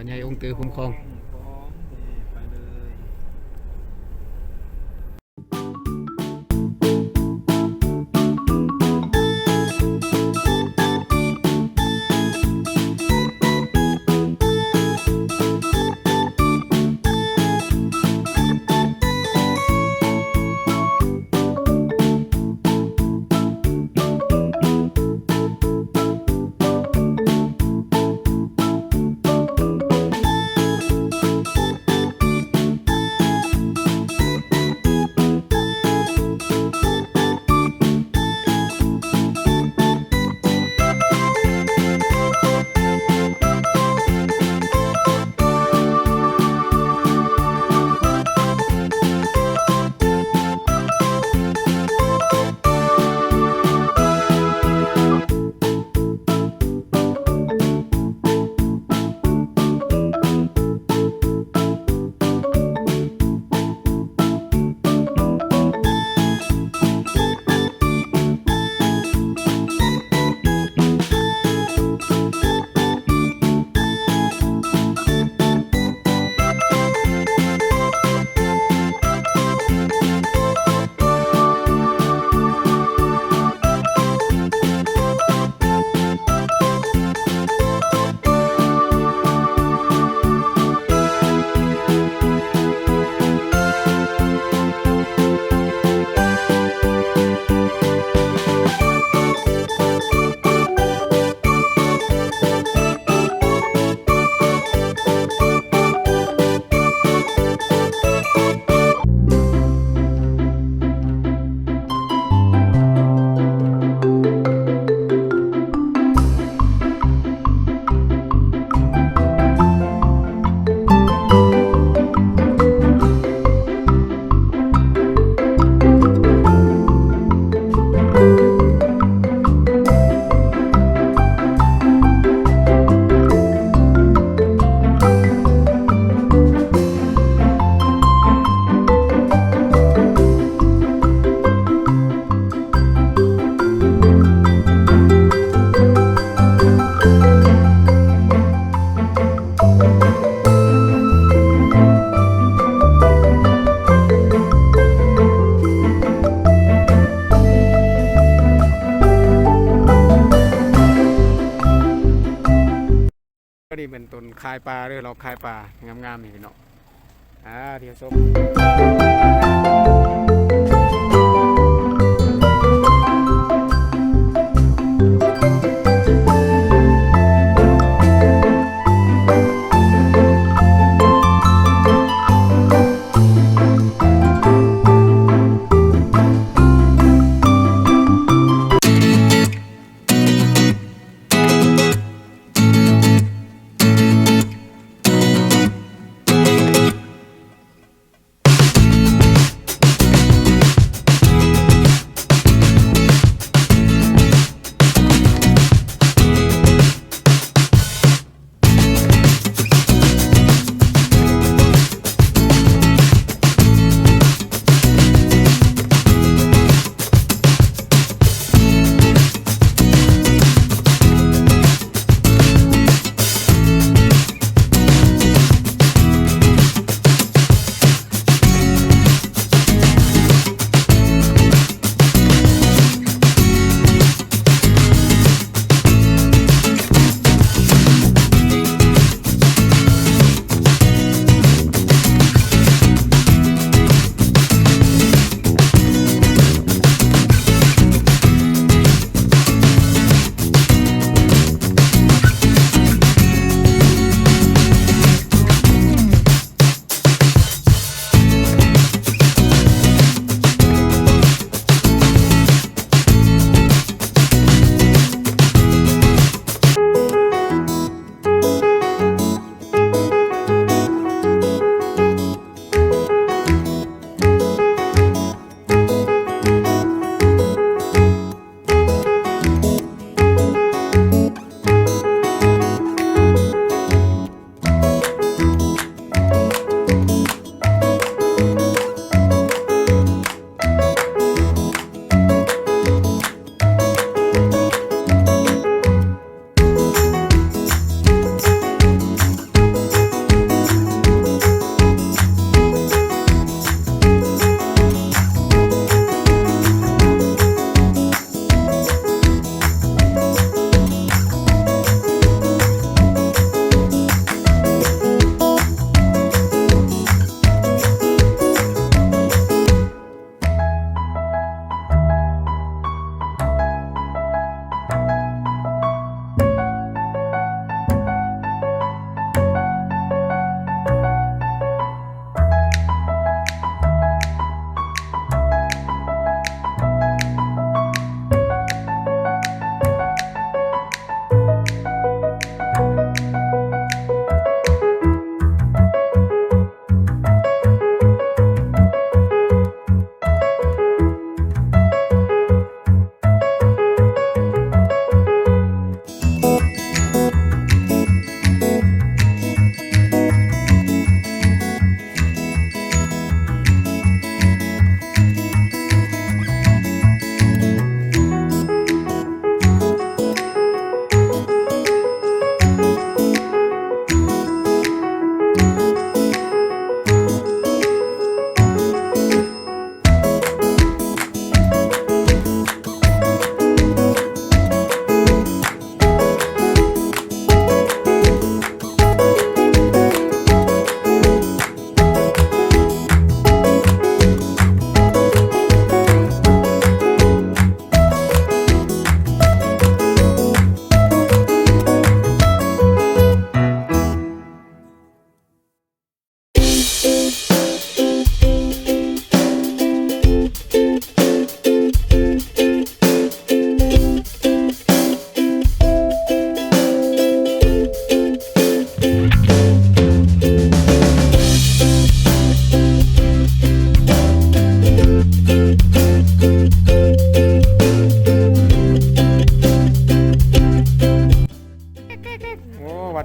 ໃຫຍ່ອົງຕື້ຄຸ້ມຄອງ. ອັນນີ້ເປັນຕົ້ນຄາຍປ່າເດີ ລອກຄາຍປ່າງາມໆ ນີ້ພີ່ນ້ອງ. ອ່າ ທ່ຽວຊົມ. ເ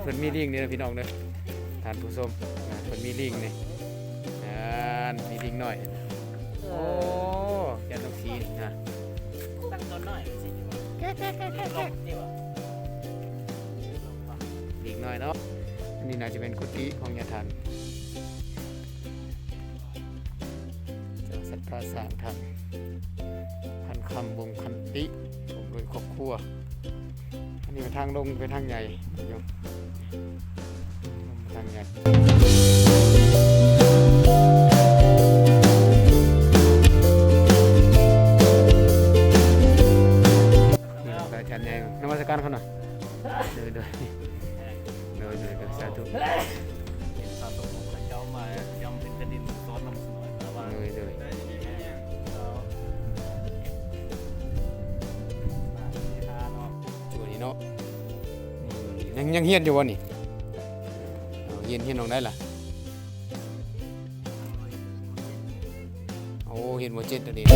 ເພິ່ນມີລິງນີ້ເດີພີ່ນ້ອງເດີ ທ່ານຜູ້ຊົມ ເພິ່ນມີລິງນີ້ ນັ້ນ ມີລິງນ້ອຍ ໂອ້ ຢ້ານນ້ອງສີນີ້ນະ ຕັ້ງຕົວນ້ອຍຊິຢູ່ ລິງນ້ອຍເນາະ ອັນນີ້ໜ້າຈະເປັນກຸຕິຂອງຍາທ່ານ ເຈົ້າສັດທາສ້າງທ່ານ ພັນຄຳ ວົງຂັນຕິ ພ້ອມດ້ວຍຄອບຄົວ ອັນນີ້ເປັນທາງລົງ ເປັນທາງໃຫຍ່ຢູ່ ລົງໄປທາງໃຫຍ່ ນີ້ພະອາຈານໃຫຍ່ ນະມັດສະການເຂົາໜ່ອຍ ໂດຍ ໂດຍ ໂດຍ ໂດຍ ໂດຍ ສາທຸ ເຫັນພະສົງຂອງພະເຈົ້າມາຢ້ຳເປັນກະດິນສອນນຳສະໜອຍ ໂດຍ ໂດຍ ເຈົ້າ ຊ່ວງນີ້ເນາະ ອືມ ຍັງ ຍັງຮຽນຢູ່ບໍ່ນີ້? ເອົາ ຮຽນ ຮຽນຫ້ອງໃດລະ? ໂອ້ ຮຽນມໍເຈັດແລ້ວນີ້.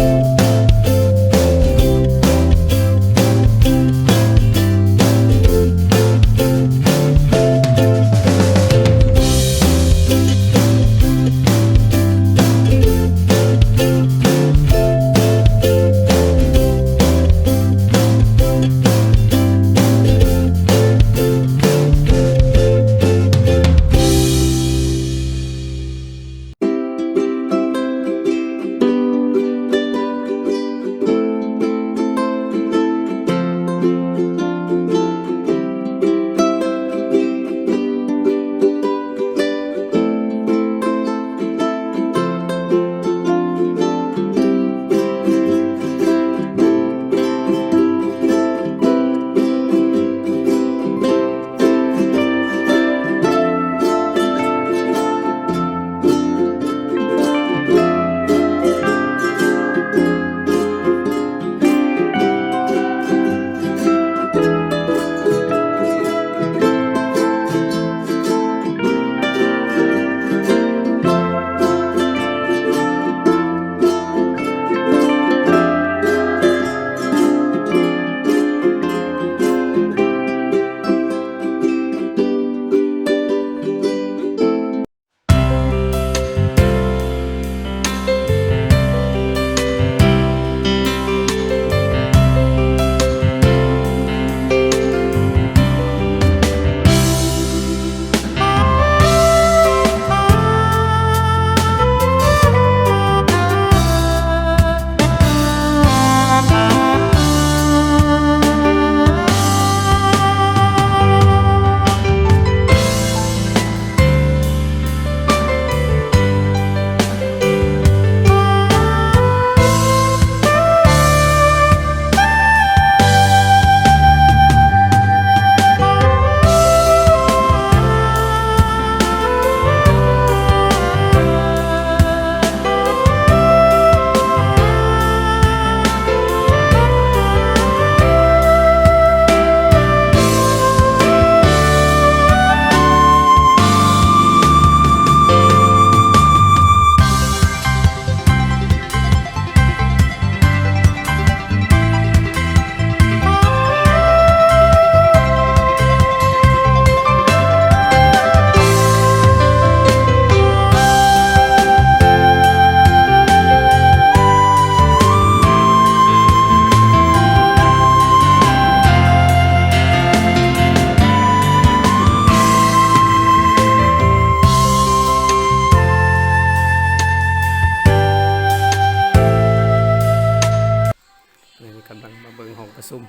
ນີ້ກຳລັງມາເບິ່ງຫ້ອງປະຊຸມ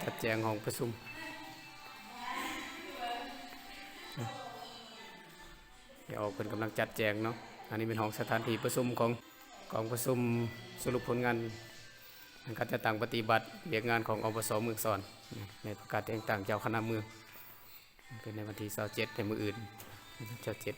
ຈັດແຈງຫ້ອງປະຊຸມ ດຽວເພິ່ນກຳລັງຈັດແຈງເນາະ. ອັນນີ້ເປັນຫ້ອງສະຖານທີ່ປະຊຸມຂອງກອງປະຊຸມສະຫຼຸບຜົນງານການຈັດຕັ້ງປະຕິບັດວຽກງານຂອງ ອປສ ເມືອງສອນ ໃນປະກາດແຕ່ງຕັ້ງເຈົ້າຄະນະເມືອງ ເປັນໃນວັນທີຊາວເຈັດ ໃນມື້ອື່ນ ຊາວເຈັດ